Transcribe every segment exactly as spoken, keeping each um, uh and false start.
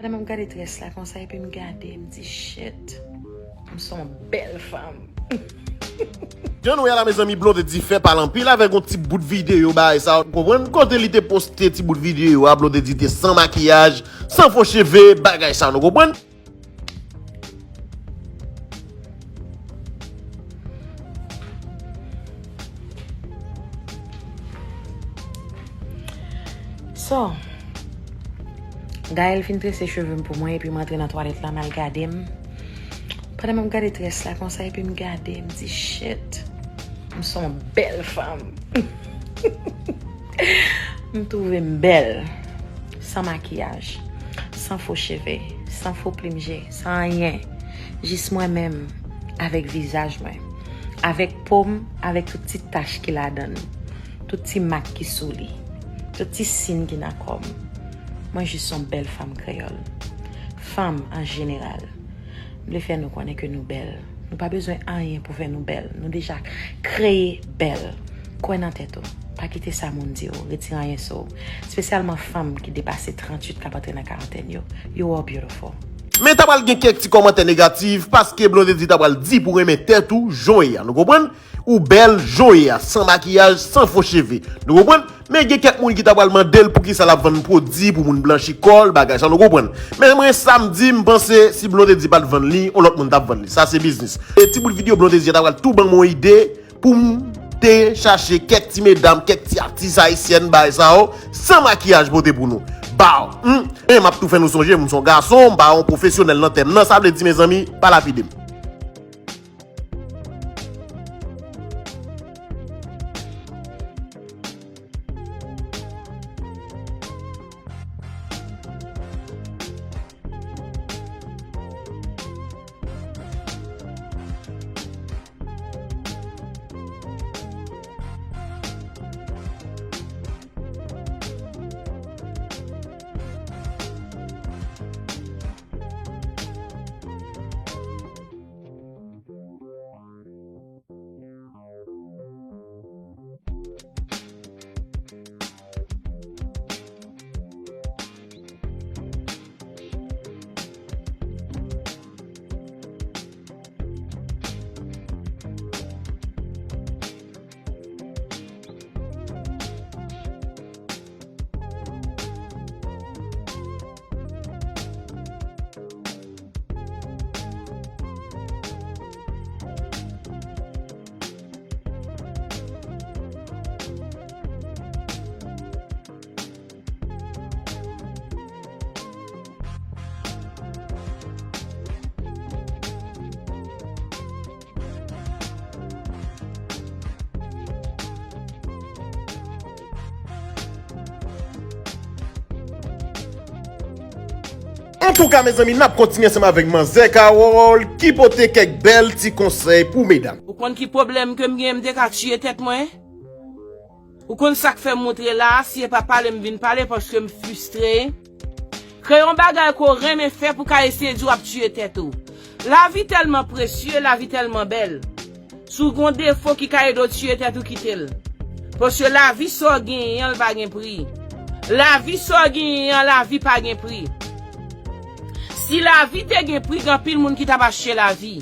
Pandan m ap gade dress la konsa, epi m gade, m di, "Shit, m se yon bèl fanm." Jan nou wè la, mezanmi, Blondedy fè pale anpil avèk yon ti bout videyo, bagay sa, ou konprann? Kote li te poste ti bout videyo a, Blondedy te san makiyaj, san fo cheve, bagay sa, nou konprann? So, Gaël fin trese cheve m pou mwen, epi m antre nan twalèt la, m al gade m. Pandan m ap gade dress la konsa, epi m gade, m di, "Shit, m se yon bèl fanm." M twouve m bèl, san makiyaj, san fo cheve, san fo plim je, san anyen. Jis mwen menm, avèk vizaj mwen, avèk po m, avèk tout ti tach ki ladan l, tout ti mak ki sou li, tout ti siy ki nan kò m. Mwen jis yon bèl fanm kreyòl. Fanm an jeneral. M vle fè nou konnen ke nou bèl. Nou pa bezwen anyen pou fè nou bèl. Nou deja kreye bèl. Kwè nan tèt ou. Pa kite sa moun di w retire anyen sou ou. Espesyalman fanm ki depase tranntuit k ap antre nan karantèn yo. You are beautiful. Men ta pral gen kèk ti kòmantè negatif paske Blondedy ta pral di pou renmen tèt ou jan w ye a. Nou konprann? Ou bèl jan w ye a, san makiyaj, san fo cheve. Nou konprann? Men gen kèk moun ki ta pral mande l poukisa l ap vann pwodui pou moun blanchi kò l, bagay sa, nou konprann. Men mwen, sa m di, m panse si Blondedy pa t vann li, yon lòt moun t ap vann li. Sa se biznis. E ti bout videyo Blondedy a ta pral tou ban m yon ide pou m te chache kèk ti medam, kèk ti atis ayisyèn, bagay sa yo, san makiyaj pote pou nou. Baw! Hmm? E m ap tou fè nou sonje, m se yon gason, m pa yon pwofesyonèl nan tèm nan, sa vle di, mezanmi, pa lapide m. Antouka, mezanmi, n ap kontinye ansanm avèk Manzè Carole ki pote kèk bèl ti konsèy pou medam. Ou konn ki pwoblèm ke m gen, m te ka tiye tèt mwen? Ou konn sa k fè m moutre la a, si e pa pale m vin pale, paske m fristre. Kreye yon bagay ke w renmen fè pou w ka eseye di w ap tiye tèt ou. Lavi tèlman presye, lavi tèlman bèl. Si w gen yon defo ki ka ede w tiye tèt ou, kite l. Paske lavi, sa w genyen an, l pa gen pri. Lavi, sa w genyen an, lavi pa gen pri. Si lavi te gen pri, gen anpil moun ki t ap achte lavi.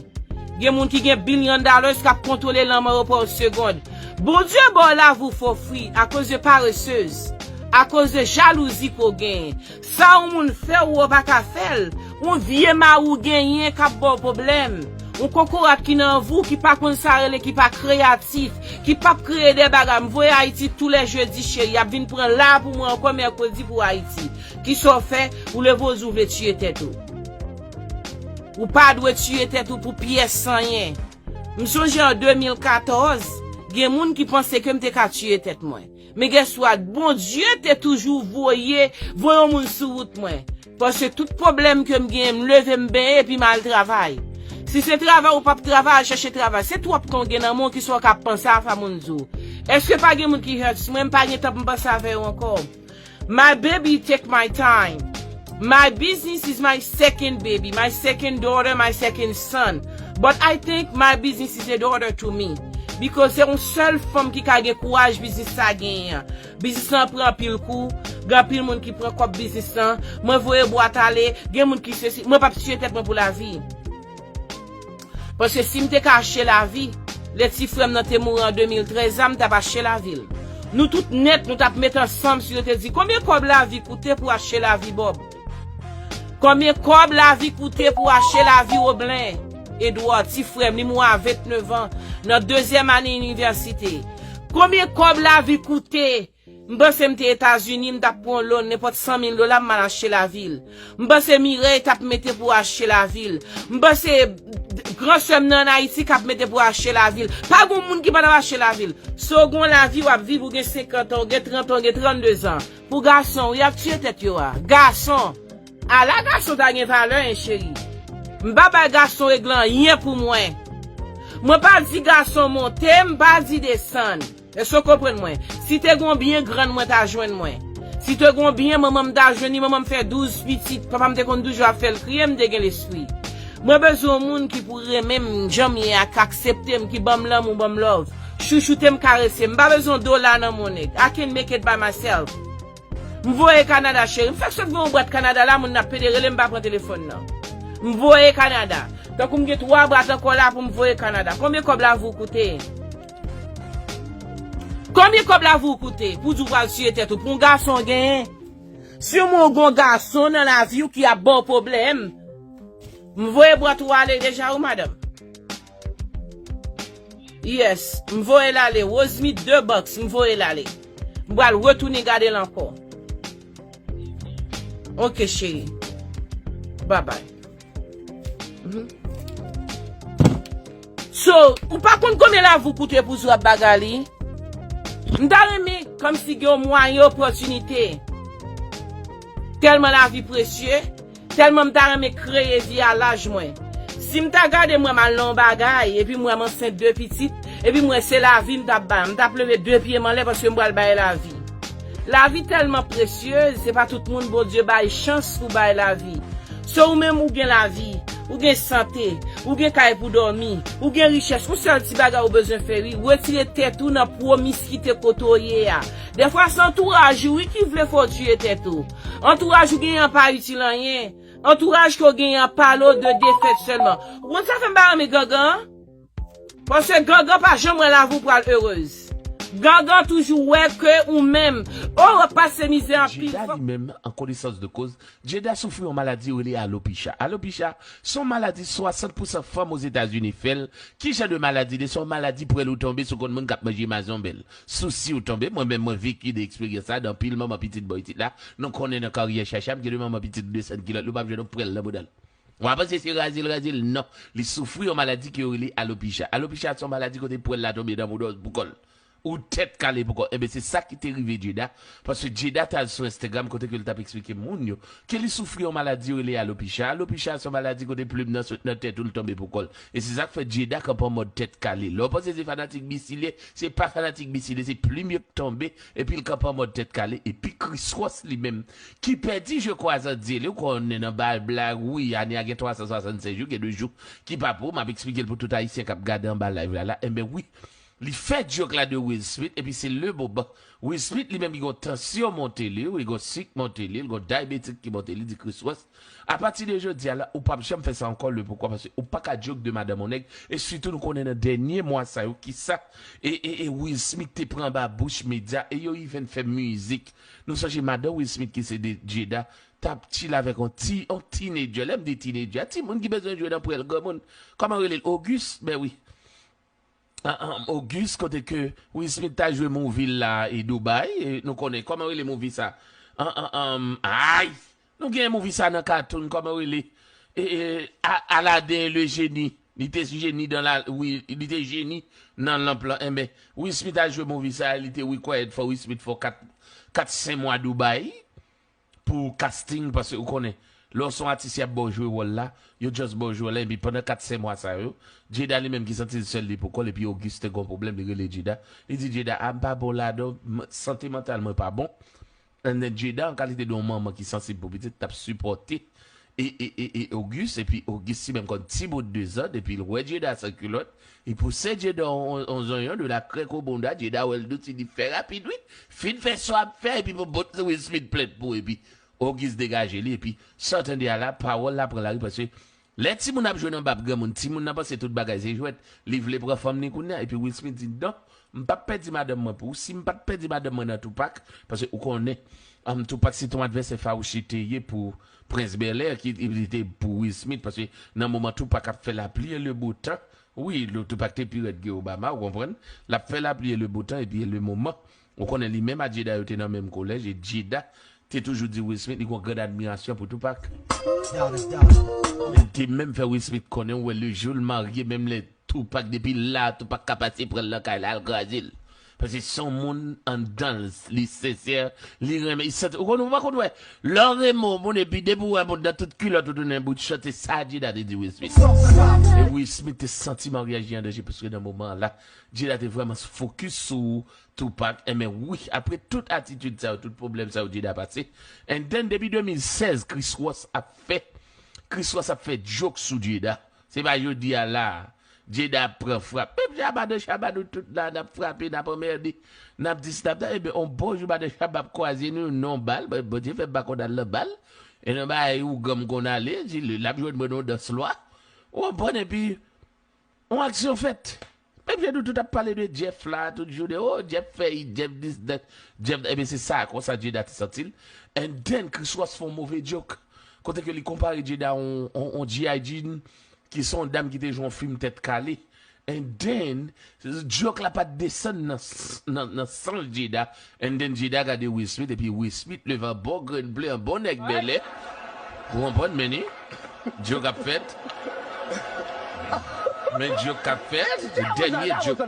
Gen moun ki gen billion dollars k ap kontwole lanmò yo pa yon segond. Bondye ba w lavi w for free akoz de paressez, akoz de jalouzi ke w genyen. Sa yon moun fè w, ou pa ka fè l. Yon vye mari w genyen k ap ba w pwoblèm. Yon kokorat ki nan vi w ki pa konn sa rele, ki pa kreyatif, ki p ap kreye de bagay. M voye Ayiti tou lè jedi, cheri. Y ap vin pran la pou mwen ankò mèkredi pou Ayiti. Kisa w fè? Ou leve w di w vle tiye tèt ou. Ou pa dwe tiye tèt ou pou pyès anyen. M sonje an de mil katòz, gen moun ki panse ke m te ka tiye tèt mwen. Men guess what? Bondye te toujou voye, voye yon moun sou wout mwen. Paske tout pwoblèm ke m genyen, m leve, m benyen, epi m al travay. Si se travay ou p ap travay, al chèche travay. Se twòp tan w gen nan men w, kisa w ka ap panse a sa moun di w? Èske pa gen moun ki hurts mwen? M pa gen tan pou m panse avè yo ankò. My baby take my time. My business is my second baby, my second daughter, my second son. But I think my business is a daughter to me. Because se yon sèl fanm ki ka gen kouraj biznis sa genyen an. Biznis lan pran anpil kou. Gen anpil moun ki pran kòb biznis lan, mwen voye bwat ale, gen moun ki sesi, mwen p ap tiye tèt mwen pou lavi. Paske si m te ka achte lavi, lè ti frè m nan te mouri an de mil trèz la, m t ap achte lavi l. Nou tout nèt, nou t ap met ansanm si yo te di, konbyen kòb lavi koute pou achte lavi Bob? Konbyen kòb lavi koute pou achte lavi Woblen Edward, ti frè m, li mouri a venntenevan, nan dezyèm ane inivèsite? Konbyen kòb lavi koute? M panse m te Etazini, m t ap pran yon loan, nenpòt san mil dola, m al achte lavi l. M panse Mirèy t ap mete pou achte lavi l. M panse gran sè m nan Ayiti k ap mete pou achte lavi l. Pa gen moun ki pa t ap achte lavi l. Si w gen yon lavi w ap viv, ou gen senkant an, ou gen trant an, ou gen trannde zan. Pou gason, wi, y ap tiye tèt yo a. Gason! Ala gason ta gen valè, en cheri. M pa bay gason regle anyen pou mwen. Mwen pa di gason monte, m pa di desann. Èske w konprann mwen? Si te gen yon byen grann mwen ta jwenn mwen. Si te gen yon byen manman m ta jwenn li, manman m fè douz pitit, papa m te konn toujou ap fè l kriye, m te gen lespri. Mwen bezwen yon moun ki pou renmen m, jan m ye a, k aksepte m, ki ban m lanmou, ban m love. Chouchoute m, karese m. M pa bezwen yon dola nan mon nèg. I can make it by myself. M voye Kanada, cheri. M fèk sot voye yon bwat Kanada la, moun nan ap pede rele m, m pa pran telefòn nan. M voye Kanada. Tankou m gen twa bwat ankò la pou m voye Kanada. Konbyen kòb lavi w koute? Konbyen kòb lavi w koute? Pou di w pral tiye tèt ou. Pou yon gason genyen. Si w gen yon gason nan lavi w ki ap ba w pwoblèm, m voye bwat ou ale deja wi, madanm. Yes, m voye l ale. Rosemith de box, m voye l ale. M pral retounen gade l ankò. Ok, cheri. Bye bye. Mhm. So, ou pa konn konbyen lavi w koute pou di w ap bagay li? M ta renmen kòmsi gen yon mwayen opòtinite. Tèlman lavi presye, tèlman m ta renmen kreye vi a laj mwen. Si m ta gade m wè m al nan yon bagay, epi m wè m ansent de pitit, epi m wè se lavi m t ap bay, m t ap leve de pye m anlè paske m pral bay lavi. Lavi tèlman presyez, se pa tout moun Bondye bay chans pou bay lavi. So ou menm ou gen lavi, ou gen sante, ou gen kay pou dòmi, ou gen richès, yon sèl ti bagay ou bezwen fè wi, retire tèt ou nan pwomiskite kote w ye a. Dèfwa se antouraj ou wi ki vle fè w tiye tèt ou. Antouraj ou genyen an pa itil anyen. Antouraj ke w genyen an pale w de defèt sèlman. Ou konn sa fè m pa renmen gangan an? Paske gangan pa janm wè lavi w pral erez. Gangan toujou wè ke ou menm, o, w ap pase mizè anpil. Jada li menm, an konesans de koz, Jada soufri yon maladi yo rele alopecia. Alopecia, se yon maladi swasant pousan fanm Ozetazini fè l. Ki jan de maladi li ye? Se yon maladi pwèl ou tonbe, si w konn moun k ap manje mazonbèl. Sousi w tonbe, mwen menm mwen veki de eksperyans sa, gen anpil manman pitit bò isit la, nou konnen nan karyè chacha, m gen de manman pitit desann kilòt li, ou p ap jwenn yon pwèl nan bouda l. W a panse se raze l raze l, non. Li soufri yon maladi ke yo rele alopecia. Alopecia se yon maladi kote pwèl la tonbe nan bouda w pou kò l. Ou tèt kale pou kò. Enben, se sa ki te rive Jada, paske Jada t al sou Instagram kote ke l t ap eksplike moun yo ke li soufri yon maladi yo rele alopecia. Alopecia se yon maladi kote plim nan sot nan tèt ou, l tonbe pou kò l. E se sa k fè Jada kanpe an mòd tèt kale. Lè w panse se fanatik Missy li ye, se pa fanatik Missy li ye, se plim yo k tonbe, epi l kanpe an mòd tèt kale, epi Chris Ross li menm, ki pèdi, je crois, an Dye li, ou konnen nan bal blag, wi, ane a gen twa san swasann sèz jou, gen de jou ki pa pou, m ap eksplike l pou tout Ayisyen k ap gade anba live la, la, enben wi, li fè joke la de Will Smith, epi se le moman Will Smith li menm li gon tansyon monte li, wi, gon sik monte li, gon diabetic ki monte li, di Chris Ross, apati de jodi a la, ou p ap janm fè sa ankò, le poukwa, paske ou pa ka joke de madanm yon nèg, e sitou nou konnen nan dènye mwa sa yo, kisa, e, e, e Will Smith te pran anba bouch medya, e yo even fè mizik. Nou sonje madanm Will Smith ki se de Jada, t ap chile avèk yon ti, yon teenager, lè m di teenager, timoun ki bezwen jwe nan pwèl granmoun, kòman rele l? Auguste? Ben wi. Ah, ah, Auguste, kote ke Will Smith ta jwe movie l la e Dubai, e nou konnen kòman rele movie sa? Ah, ah, ah, ay! Nou gen movie sa nan cartoon, kòman rele? E, e, A-, Aladdin le génie. Li te jeni dan la, wi, li te jeni nan lanp lan. Enben, Will Smith al jwe movie sa, li te required for Will Smith for kat, kat senk mwa Dubai. Pou casting, paske ou konnen, lè w se yon atis y ap ba w jwe wòl la, yo just ba w jwe wòl la, epi pandan kat senk mwa sa yo, Jada li menm ki santi l sèl li pou kò l, epi Auguste te gen yon pwoblèm, li rele Jada, li di Jada, a m pa bon ladan, m, sante mantal mwen pa bon. And then Jada, an kalite de yon manman ki sansib pou pitit, t ap sipòte e, e, e, e Auguste, epi Auguste li menm kòm ti bout de zòd, epi l wè Jada san kilòt, li pouse Jada on, on zonyon de la krèk o bonda, Jada wè l dous, li di fè rapid wi, fin fè sa w ap fè, epi pou bòt Will Smith plent pou ou, epi Auguste degaje li, epi sa w tande a la, pawòl la pran lari, paske lè timoun ap jwe nan bab granmoun, timoun nan panse tout bagay se jwèt, li vle pran fanm li kounye a, epi Will Smith di non, m p ap pèdi madanm mwen pou ou, si m pa t pèdi madanm mwen nan Tupac, paske ou konnen, um, Tupac se te yon advèsè fawouch li te ye pou Prince Bel Air, ki li te pou Will Smith, paske nan moman Tupac ap fè la pli e le bo tan, wi, Tupac te pi rèd ke Obama, ou konprann, l ap fè la pli e le bo tan, epi e le moman, ou konnen li menm ak Jada yo te nan menm kolèj, e Jada te toujou di Will Smith li gon grann admirasyon pou Tupac. Li te menm fè Will Smith konnen, ou wè le jou l marye, menm lè Tupac, depi la, Tupac ka pase pran l nan kay la, al kraze l. Paske se yon moun anndan l, li sensè, li renmen, li santi, ou konn, ou pa konn wè, lè w renmen yon moun, epi depi w wè moun nan tout kilòt ou tounen bout chòt, se sa Jada te di Will Smith. E Will Smith te santi maryaj li an danje, paske nan moman an la, Jada te vrèman fokis sou Tupac, enben wi, apre tout atitid sa yo, tout pwoblèm sa yo Jada pase, and then depi de mil sèz, Chris Ross ap fè, Chris Ross ap fè joke sou Jada. Se pa jodi a la, Jada ap pran frap. Menm jan madan Shabba nou tout la, n ap frape, n ap anmède, n ap di s, n ap dat, enben, on bon jou madan Shabba ap kwaze nou, non bal, Bondye fè m pa konn al nan bal, e nan bagay ougan m konn ale, di l, l ap jwenn mwen nan on dans lwa. Ou konprann, epi, on aksyon fèt. Menm jan nou tout ap pale de Jeff la, tout jounen, oh, Jeff fè, Jeff this, that, Jeff, enben, se sa, konsa Jada te santi l. And then, Chris Ross fè on move joke. Kote ke li konpare Jada on, on, on G I Jane, ki se yon dam ki te jwe yon fim tèt kale. And then, joke la pa t desann nan, s- nan, nan sans Jada. And then Jada gade Will Smith, epi Will Smith leve an bon grenn ble, an bon nèg bèlè. Ou konprann, men ni? Joke ap fèt. Men joke ap fèt. Dènye joke.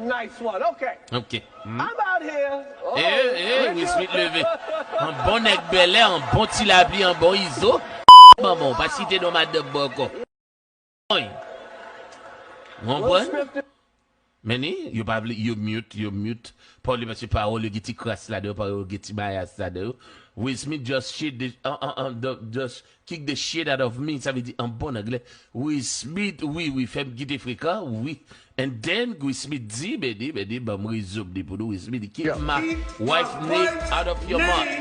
Ok. Hmm. E, e, Will Smith leve. An bon nèg bèlè, an bon ti lapli, an bon izo. Manman, ou pa site non madanm mwen ankò. Konprann? Men ni, yo pa vle, yo mute, yo mute. Pawòl yo, paske pawòl yo gen ti kras ladan yo, pawòl yo gen ti mayas ladan yo. Will Smith just shit the, uh, uh, uh, the, just kick the shit out of me. Sa vle di, an bon anglè, Will Smith, wi, wi, fè m kite frekan, wi. And then, Will Smith di, men ni, men ni, ban m rezo m li pou nou. Will Smith di, keep my wife name out of your mouth.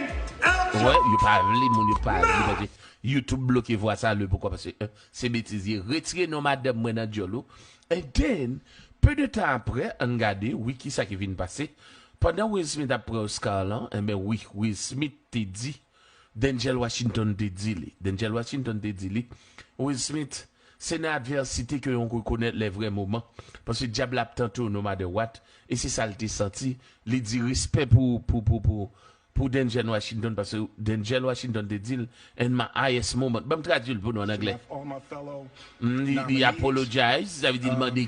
Wè, yo pa vle, moun yo pa vle, paske YouTube bloke vwa sa, le poukwa, paske, euh, se betiz ye. Retire non madanm mwen nan dyòl ou. And then, peu de tan apre, ann gade, wi, kisa ki vin pase. Pandan Will Smith ap pran Oscar lan, enben, wi, Will Smith te di, Denzel Washington te di li. Denzel Washington te di li, Will Smith, se nan advèsite ke yon rekonèt lè vrè moman. Paske dyab la ap tante w no matter what. E se sa l te santi. Li di respè pou, pou, pou, pou, pou Denzel Washington, paske Denzel Washington te di l, "In my highest moment." Ban m tradui l pou nou an anglè. Mm, li, li apologize, sa vle di l mande